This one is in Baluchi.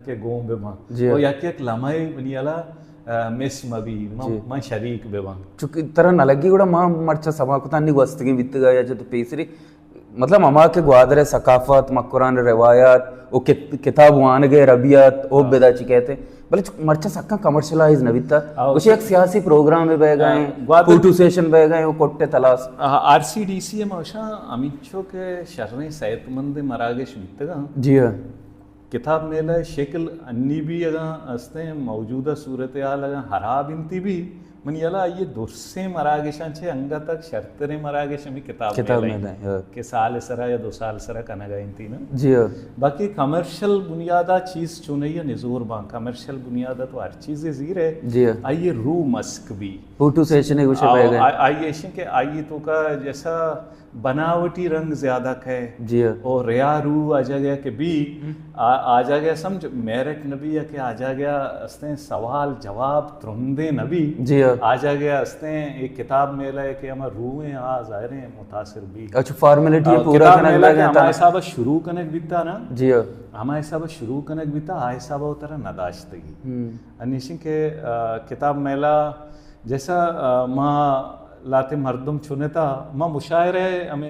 کہ گون بہ باں۔ جی۔ اور یک یک لمحے منی ہیالا، آ، مس مہ بی، من، جی۔ من شریک بہ باں۔ چونکہ ترا نہ لگی گڑا ما مرچا سما کتا نی گوستگیں بیتگا یا چہ تو پیسری، مطلب ہما کہ گوادر ءِ ثقافت، مکران ءِ روایات، او کت-، کتاب وانگ ءِ ربیات، او ہاں۔ بدا چی کہتے ہیں۔ بلے چ-، مرچا سکاں کمرشلائز نہ بیتا۔ ہاں، گوشے یک سیاسی پروگرام بہ گئے، ہاں، گوادر فوٹو سیشن بہ گئے، او کوٹے تلاس۔ ہاں، آر سی ڈی سی ءَ ما اشاں ہمینچو کہ شریں صحت مند مراگش بیتگاں۔ جی ہاں۔ کتاب میلہ ءِ شکل انی بھی اگاں استیں، موجودہ صورتحال اگاں خراب انتی بھی، منی ہیالا آئی ءِ درسیں مراگشاں چہ انگت ءَ شرتریں مراگش ہمیں کتاب کتاب میلہ میلہ، ہاں۔ کہ سال سرا یا دو سال سرا کنگا انتی نا۔ جی ہاں۔ باقی کمرشل بنیادا چیز چونئی نزور باں، کمرشل بنیادا تو ہر چیز زیر ہے۔ جی ہاں۔ آئی ءِ روح مسک بھی۔ فوٹو سیشن ءَ گوشے آ-، بہ گئے۔ آ-، آئی ایشن کہ آئی تو کا جیسا بناوٹی رنگ زیادہ کئے۔ جی ہاں۔ او ریا روح آ جاگہ کہ بی، ہم۔ آ، آ جاگہ سمجھ میرٹ نہ بی یا کہ آ جاگہ استیں سوال جواب ترندیں نہ بی۔ جی ہاں۔ آ جاگہ استیں ایک کتاب میلہ ہے کہ ہما روحیں آ ظاہریں متاثر بی۔ اچھا، فارمیلٹی آ، پورا کتاب کنگ میلہ لگے کہ ہما تھا۔ حساب شروع کنگ بیتا نا۔ جی ہاں۔ ہما حساب شروع کنگ بیتا، آ حساب او طرح نہ داشتگی۔ ہم۔ انیشن کہ، آ، کتاب میلہ جیسا، آ، ما لاتے مردم چنتا، ما مشاعرہ ہمیں